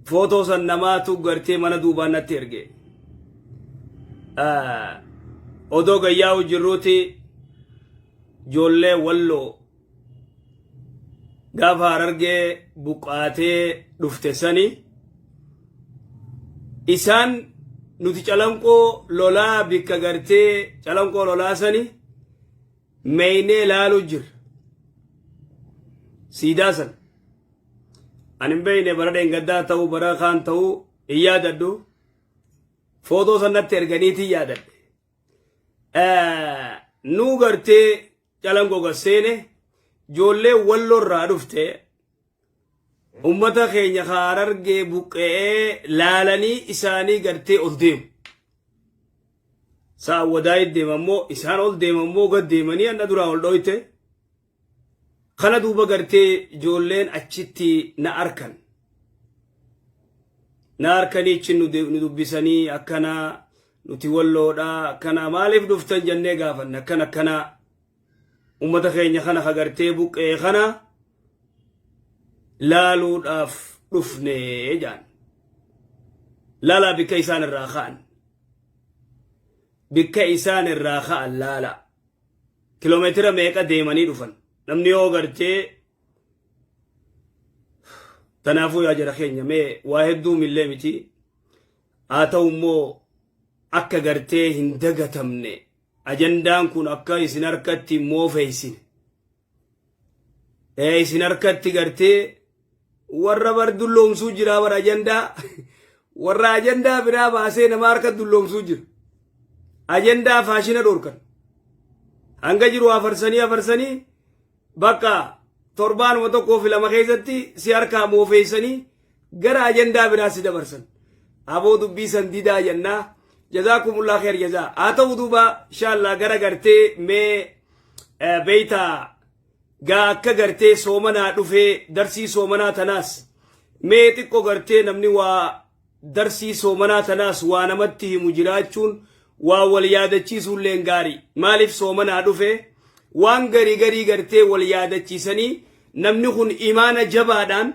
Footoo san namaatu gartee mana duubaan natti erge. Odoo gayyaa'u jirruuti ijoollee Walloo gaafa Harargee buqqaatee dhufte sani isaan nuti Calanqoo lolaa bikka gartee Calanqoo lolaa sani meeynee laalu jirra. Siidaa san. Ani hin beekne, bara dheengaddaa ta'uu bara kaan ta'uu hin yaadadhu. Footoo san natti erganiitiin yaadadhe. Nuu gartee Calanqoo gasseene ijoollee Walloo irraa dhufte ummata keenya Harargee buqqe'ee laalanii isaanii gartee ol deemu. Sa'a wadaa'ii deema immoo isaan ol deema immoo gad deemanii anna duraa ol dhooyte. Kana duuba gartee ijoolleen achitti na arkan. Na arkanii achi nu dubbisanii, akkana nuti Walloodha, akkana maaliif dhuftan jennee gaafanne. Akkana akkana ummata keenya kana kagartee buqqee kana laaluudhaaf dhufne jaan. Laalaa bikka isaan irraa ka'an. Bikka isaan irraa ka'an laalaa. Kiloomeetira meeqa deemanii dhufan namni yoo gartee. Tanaafuu yaa jara keenya, mee waa hedduu millee miti, haa ta'u immoo akka gartee hin dagatamne, ajandaan kun akka isin harkatti moofeessine, isin harkatti gartee warra bar dulloomsuu jira, bar ajandaa warra ajandaa biraa baasee nama harka dulloomsuu jira. Ajandaa faashina dhorkan hanga jiru afarsanii afarsanii bakka torbaanuma tokkoo fi lama keessatti si harkaa moofeessanii gara ajandaa biraa si dabarsan. Aboo, dubbii san didaa jennaa. Jazaakumullah kheer jazaa. Haa ta'u duuba, inshallah gara gartee mee beeytaa gaa akka gartee soomanaa dhufee darsii soomanaa tanaas mee xiqqoo gartee namni waa darsii soomanaa tanaas waa namatti himu jiraachuun waa wal yaadachiisuulleen gaarii. Maaliif soomanaa dhufe waan garii garii gartee wal yaadachiisanii namni kun imaana jabaadhaan,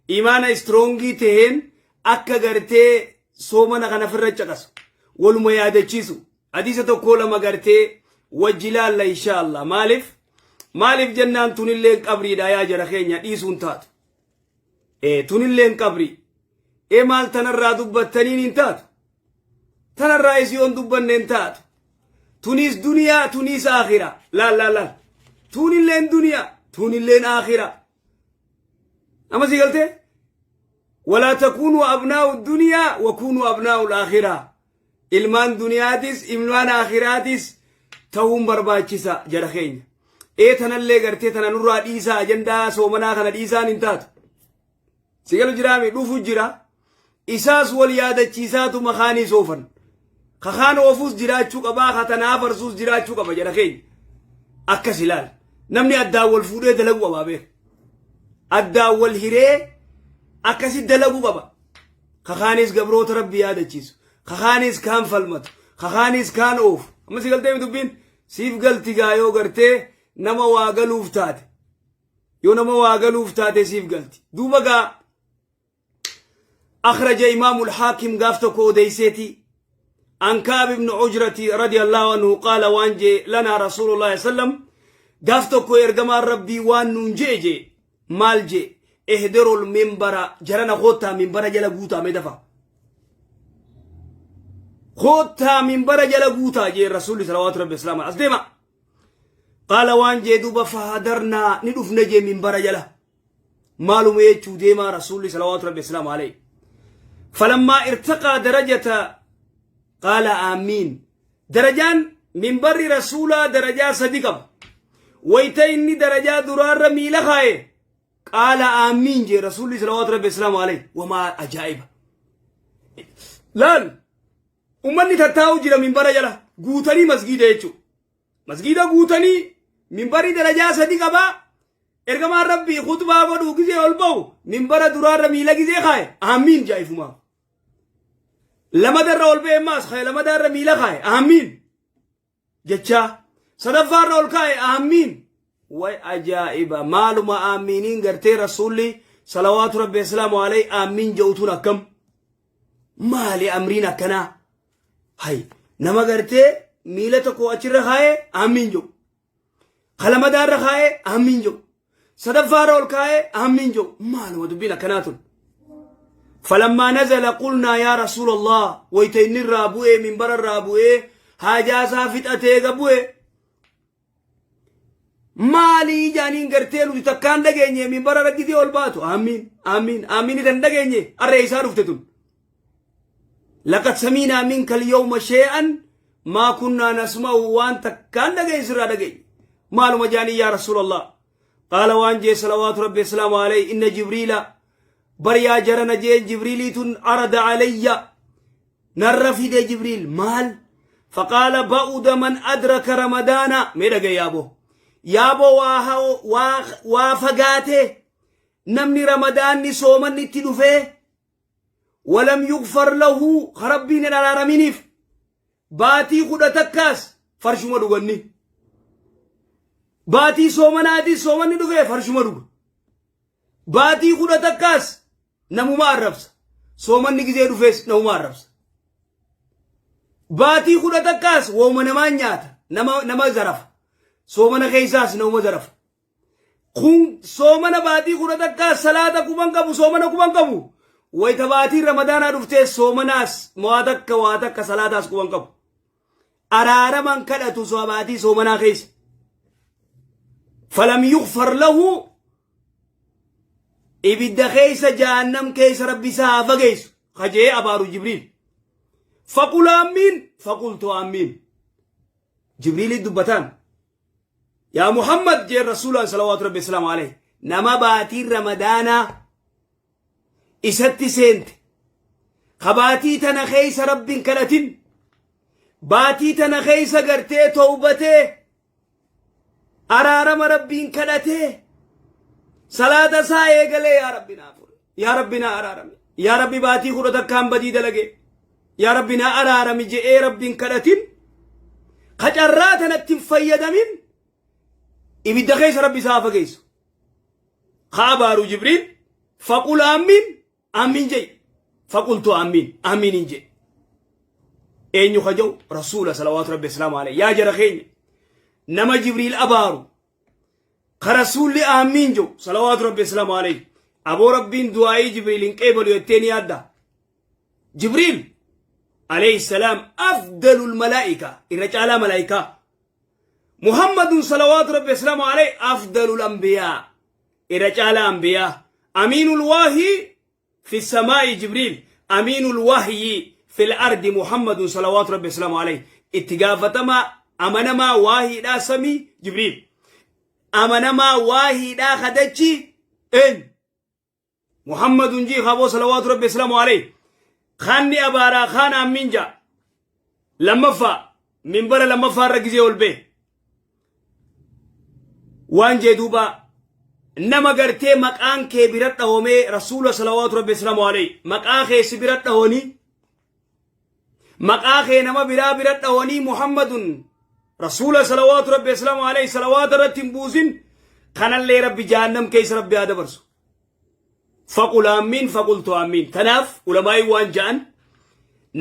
imaana strong taheen akka gartee soomana kana ofirra caqasu waluma yaadachiisu, hadiisa tokkoo lama gartee wajji laalla insha Allah. Maaliif jennaan, tunilleen qabriidha yaa jara keenya, dhiisuun taatu. Tunilleen qabrii. E maal tanarraa dubbattaniin hin taatu, tanarraa isiyoon dubbanne hin taatu. Tunis duniyaa, tunis aakhira. Laal laal laal, tunilleen duniyaa, tunilleen aakhira. Amma si galtee? ولا تكونوا أبناء الدنيا وكونوا أبناء الآخرة. Ilmaan duniyaatis ilmaan aakhiraatis ta'uun barbaachisa jara keenya. Ee, tanallee gartee tana nurraa dhiisaa, ajandaa soomanaa kana dhiisaan hin taatu. Si galu jiraami? Dhufu jira. Isaas wal yaadachiisaatu makaanii soofan. Kakaan oofuus jiraachuu qabaa, katanaa farsuus jiraachuu qaba jara keenya. Akkas ilaal. Namni addaan wal fuudhee dalaguu qabaa beeka. Addaan wal hiree akkasi dalaguu qaba. Kakaanis gabroota Rabbi yaadachiisu. Kakaanis kaan falmatu. Kakaanis kaan oofu. Amma si galtee dubbiin? Siif galti gaa yoo gartee nama waa galuuf taate. Yoo nama waa galuuf taate siif galti. Duuba gaa أخرج إمام الحاكم قاف tokko odeeyseeti عن كعب بن عجرة رضي الله عنه قال waan jee لنا رسول الله صلى الله عليه وسلم، gaaf tokko ergamaan Rabbii waan nuun jee jee. Maal jee? احضروا المنبر، jarana koottaa minbara jala guutaa, mee dafa koottaa minbara jala guutaa jee Rasuulli salawaatu Rabbi islaama. As deema. قال waan jee duuba فحضرنا, ni dhufne jee minbara jala. Maaluma jechuu deemaa Rasuulli salawaatu Rabbi islaamu alayhi? فلما ارتقى درجة قال آمين. Darajaan minbarri Rasuulaa darajaa sadi qaba. Wayta inni darajaa duraarra miila kaaye قال آمين jee Rasuulli salawaatu Rabbi islaamu alayhi. Wamaa ajaa'iba laal! Ummanni tattaa'u jira minbara jala guutanii, masgiida jechuu, masgiida guutanii. Minbarri darajaa sadi qabaa. Ergamaan Rabbii khutbaa godhuu gizee ol ba'u minbara duraarra miila gizee kaaye aamiin jaa'ifumaaf. Lamadarra ol ba'e maas kaaye, lamadaarra miila kaaye aamiin jechaa, sadaffaarra ol kaaye aamiin. Way ajaa'iba! Maaluma aamiiniin gartee Rasuulli Salawaatu rabbi asalaamu alayhi aamiin je'utuun akkam? Maali amriin akkanaa? Hay nama gartee miila tokko achirra kaa'ee aamiin jedhu. Kalamadaarra kaa'ee aamiin jedhu. Sadaffaarra ol kaa'ee aamiin jedhu. Maaluma dubbiin akkanaa tun? Falammaa nazala qulnaa yaa rasuulallah wayta inni irraa bu'ee minbara irraa bu'ee haajaa isaa fixatee ga bu'e. Maalii jaaniin gartee nuti takkaan dhageenye minbara irra gizee ol baatu aamiin aamiin aamiin itan dhageenye arree isaa dhufte tun. Laqad samiinaa minka alyawma shay'an maa kunnaa nasma'u waan takkaan dhageenye sirraa dhageenye. Maaluma jaanii yaa Rasuulallah. Qaala waan jee salawaatu rabbi asalaamu alayhi inna jibriila bar yaa jarana jeen jibriiliitun arada alayya narra fide jibriil maal faqaala ba'uda man adraka ramadaana mee dhagaye yaaboo yaaboo waa fagaatee namni ramadaanni soomanni itti dhufee walam yugfar lahu ka rabbiin hin araaraminiif baatii kudha takkaas farshuma dhuganni baatii soomanaatis soomanni dhufee farshuma dhuga baatii kudha takkaas namuma arrabsa soomanni gizee dhufees namuma arrabsa baatii kudha takkaas wooma namaan nyaata nama nama zarafa soomana keessaas namuma zarafa Kun soomana baatii kudha takkaa salaata quban qabu soomana quban qabu. Wayita baatiin ramadaanaa dhuftee soomanaas waa takka waa takka salaataas quban qabu. Araaraman kadhatu soo baatii soomanaa keessa. Falam yugfar lahu ibidda keessa jahannam keessa rabbi isaa haa fageessu kajee abaaru Jibriil. Faqul aamiin faqultu aamiin. Jibriilii dubbataan. Yaa Muhammad jeen Rasuulaan salawaatu rabbi islaamu alayhi nama baatiin ramadaanaa isatti seente ka baatii tana keessa rabbiin kadhatin baatii tana keessa gartee towbatee araarama rabbiin kadhatee salaata isaa eegalee yaa rabbi naa fure yaa rabbi naa araarami yaa rabbi baatii kudha takkaan badii dalage yaa rabbi naa araarami je'ee rabbiin kadhatin ka carraa tanatti hin fayyadamin ibidda keessa rabbi isaa fageessu ka abaaru jibriil faqul aamiin aamiin je'i faqultu aamiin aamiin hin je'e eenyu ka jedhu rasuula salawaatu rabbi islaamu alayhi yaa jara keenya nama jibriil abaaru ka rasuulli aamiin jedhu salawaatu rabbi islaamu alayhi aboo rabbiin du'aa'ii jibriil hin qeebalu jettee ni yaadda jibriil alayhi salaam afdalul malaa'ika irra caalaa malaa'ikaa muhammadun salawaatu rabbi islaamu alayhi afdalul anbiyaa irra caalaa anbiyaa amiinul waahii fi samaa'i jibriil amiinul wahyi fil ardi muhammadun salawaatu rabbi islaamu alayhi itti gaafatamaa amanamaa waahiidhaa samii jibriil amanamaa waahiidhaa kadachi eenyu muhammadun jii kaboo salawaatu rabbi islaamu alayhi kaanni abaaraa kaan aammiin jaa lammaffaa minbara lammaffaa irra gizee ol bee waan jee duuba nama gartee maqaan kee bira dhahomee rasuula salawaatu rabbi islaamu alayhi maqaa kee si bira dhahonii maqaa kee nama biraa bira dhahonii muhammadun rasuula salawaatu rabbi islaamu alayhi salawaata irratti hin buusin kanallee rabbi jahannam keessa rabbi haa dabarsu faqul aamiin faqultu aamiin tanaaf ulamaa'ii waan ja'an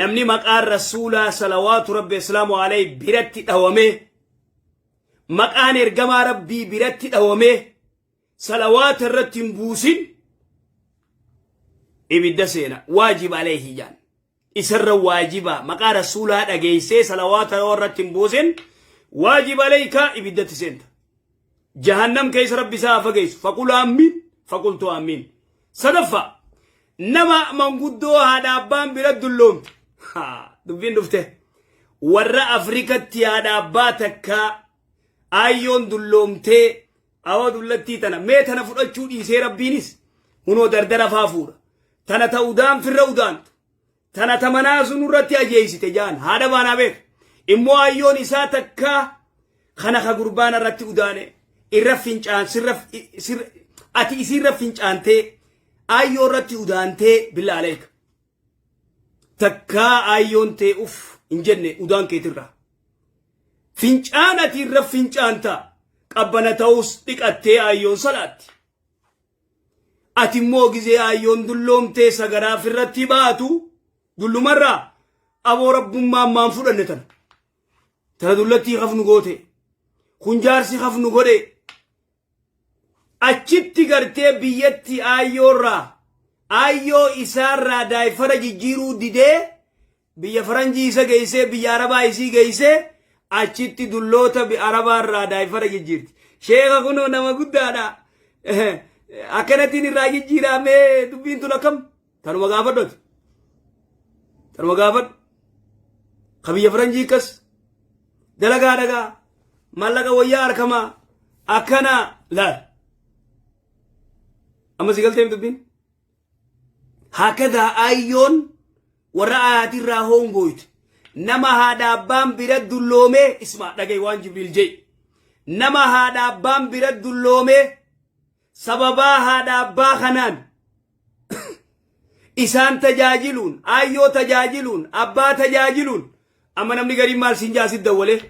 namni maqaan rasuulaa salawaatu rabbi islaamu alayhi biratti dhawamee maqaan ergamaa rabbii biratti dhawamee salawaata irratti hin buusin ibidda seena waajib alayhi jaan isarra waajiba maqaa rasuulaa dhageessee salawaata irratti hin buusin waajib alayka ibiddatti seenta jahannam keessa rabbi isaa haa fageessu faqul aamiin faqultu aamiin sadaffaa nama manguddoo haadha abbaan bira dulloomte dubbiin dhufte warra afrikatti haadha abbaa takkaa aayyoon dulloomtee awa dullattii tana mee tana fudhachuu dhiisee rabbiinis hunoo dardara faa fuudha tana ta udaan firra udaantu tana ta manaa sun irratti ajeeysite jaan haadha baanaa beeka immoo ayyoon isaa takkaa kana ka gurbaana irratti udaane irra fincaan sirra sirra ati isiirra fincaantee ayyoo irratti udaantee billa aleeka takkaa ayyoon tee uf hin jenne udaan keetirraa fincaan ati irra fincaanta qabbana ta'us dhiqattee ayyoon salaatti. Ati immoo gizee aayyoon dulloomtee sagaraaf irratti baatu dullumarraa aboo rabbummaan maan fudhanne tana. Tana dullattii hafnu goote. Kun jaarsi hafnu godhe. Achitti gartee biyyatti aayyoorraa aayyoo isaarraa daayfara jijjiiruu didee biyya faranjii isa geessee, biyya arabaa isii geessee, achitti dulloota arabaarraa daayfara jijjiirti. Sheeka, kunoo nama guddaadha. Akkanattiin irraa jijjiiramee dubbiin tun akkam? Tanuma gaafadhu. Tanuma gaafadhu. Ka biyya faranjii akkas dalagaa dhagaa maallaqa wayyaa harkamaa akkana laal. Amma si galteem dubbiin? Hakadaa ayyoon warra aayatirraa hoongooyte. Nama haadha abbaan bira dulloomee, isma dhagaye waan Jibriil jee. Nama haadha abbaan bira dulloomee sababaa haadha abbaa kanaan isaan tajaajiluun, aayyoo tajaajiluun, abbaa tajaajiluun. Amma namni gariin maal siin jaasit dawwalee?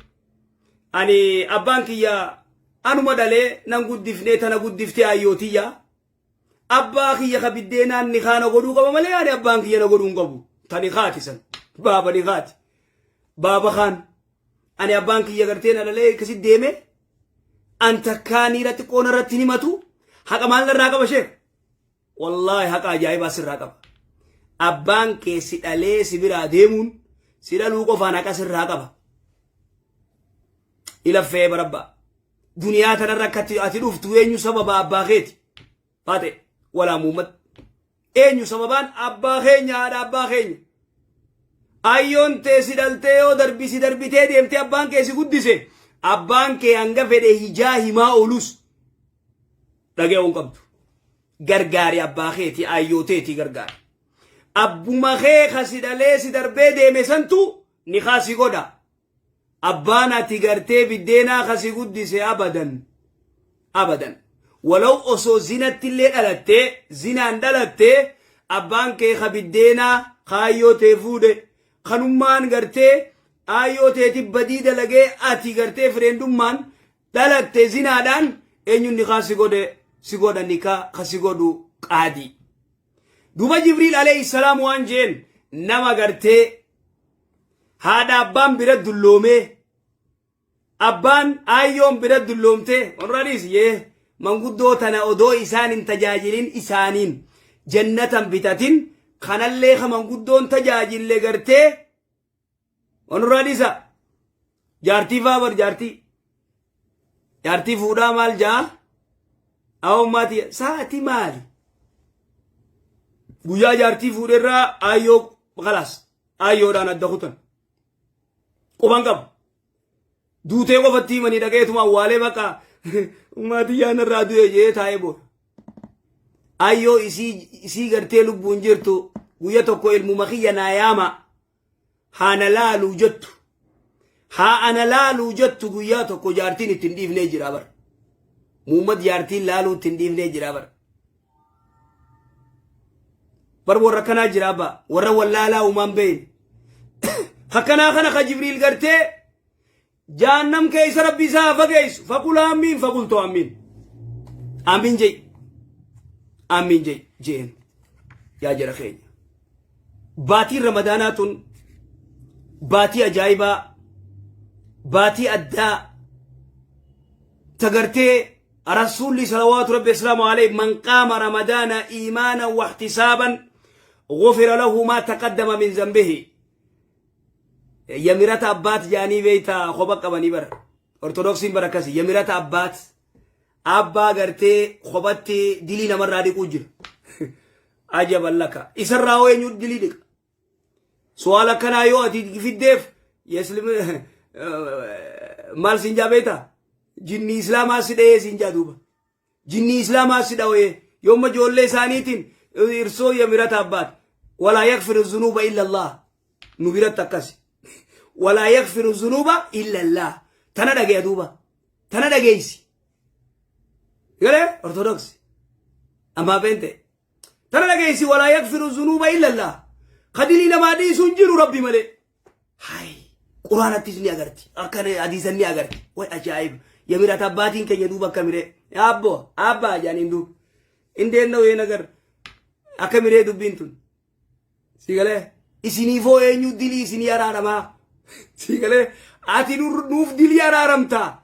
Ani abbaan kiyya anuma dhalee nan guddifnee, tana guddiftee ayyootiyya. Abbaa kiyya ka biddeenaan ni kaana godhuu qaba malee ani abbaan kiyya na godhuu hin qabu. Tani kaati san. Baaba ni kaati. Baaba kaan. Ani abbaan kiyya gartee na dhalee akkasitti deeme. An takkaa niira xiqqoo narratti hin himatu. Haqa maal narraa qaba, sheek? Wallaahi, haqa ajaa'ibaa sirraa qaba. Abbaan kee si dhalee si biraa deemuun si dhaluu qofaan haqa sirraa qaba. Ilaffee barabbaa. Duniyaa tanarra akka ati dhuftu eenyu sababa? Abbaa keeti. Faate walaa muummat. Eenyu sababaan? Abbaa keenya, haadha abbaa keenya. Ayyoon tee si dhaltee yoo darbi si darbitee deemtee abbaan kee si guddise, abbaan kee hanga fedhe hijaa himaa oolus dhaga'uu hin qabdu. Gargaari abbaa keetii, ayyoo teetii gargaari. Abbuma kee ka si dhalee si darbee deeme santu ni kaasi godha. Abbaan ati gartee biddeenaa ka si guddise abadan. Abadan. Walau osoo zinatti illee dhalattee, zinaan dhalattee, abbaan kee ka biddeenaa kaayyoo tee fuudhe kanummaan gartee aayyoo teeti badii dalagee ati gartee fireendummaan dhalatte zinaadhaan, eenyuun nikaa si godhe? Si godha nikaa ka si godhu qaadii. Duuba Jibriil alayhi salaam waan jeen, nama gartee haadha abbaan bira dulloomee, abbaan aayyoon bira dulloomtee, onraadhiis yee manguddoo tana odoo isaan hin tajaajilin isaaniin jannatan bitatin, kanallee ka manguddoon tajaajille gartee onraadhiisa jaartii faa bar jaartii fuudhaa maal jaa awwaammaati sa'ati maali guyyaa jaartii fuudherraa aayyoo khalaas aayyoodhaan adda kutan, quban qabu. Duutee qofatti himanii dhaqeetuma awwaalee bakka maatii yaanarraa du'e jee taa'ee booda. Ayyoo isii gartee lubbuun jirtu guyya tokko ilmuma kiyya naa yaama haa na laaluu jettu. Haa ana laaluu jettu guyyaa tokko jaartiin ittiin dhiifnee jira bara. Muummad jaartiin laaluu ittiin dhiifnee jira bara. Bar warra kanaa jira abbaa, warra wallaalaa uumaan beeyne. Akkanaa kana ka Jibriil gartee jahannam keessa rabbi isaa haa fageessu. Faqul amiin, faqultu amiin. Amiin jee. Amiin jee jeen. Yaa jara keenya. Baatiin Ramadaanaa tun baatii ajaa'ibaa, baatii addaa tagartee rasuulli salawaatu rabbi islaamu alayhi man qaama ramadaana iimaana waxtisaaban غفر له ما تقدم من ذنبه. የምህረት አባት jaanii beeyta kopha qabanii bara Ortodoksiin bara akkasi የምህረት አባት abbaa gartee kophatti dilii namarraa dhiquu jira. Ajaban laka, isarraa hoo eenyu dilii dhiqa? Su'aala akkanaa yoo ati fiddeef maal siin jaa beektaa? Jinni islaamaa si dhahee siin jaa. Duuba jinni islaamaa si dhawee yoomma ijoollee isaaniitiin irsoo የምህረት አባት ولا يغفر الذنوب إلا الله. Nu biratti akkasi ولا يغفر الذنوب إلا الله. Tana dhageeya, duuba tana dhageeysi galee Ortodoksi ammaa beente tana dhageeysi. ولا يغفر الذنوب إلا الله, kadilii namaa dhiisuun jiru rabbi malee. Hay, quraanattis ni agarti, akkana hadiisan ni agarti. Way, ajaa'iba! የምህረት abbaatiin keenya duuba akkamire abbo abbaa jaaniin duuba. Indeen ነው ይሄ ነገር? Akka miree dubbiin tun si galee? Isiniifoo eenyu dilii isinii araaramaa? Si galee? Ati nuuf dilii araaramtaa?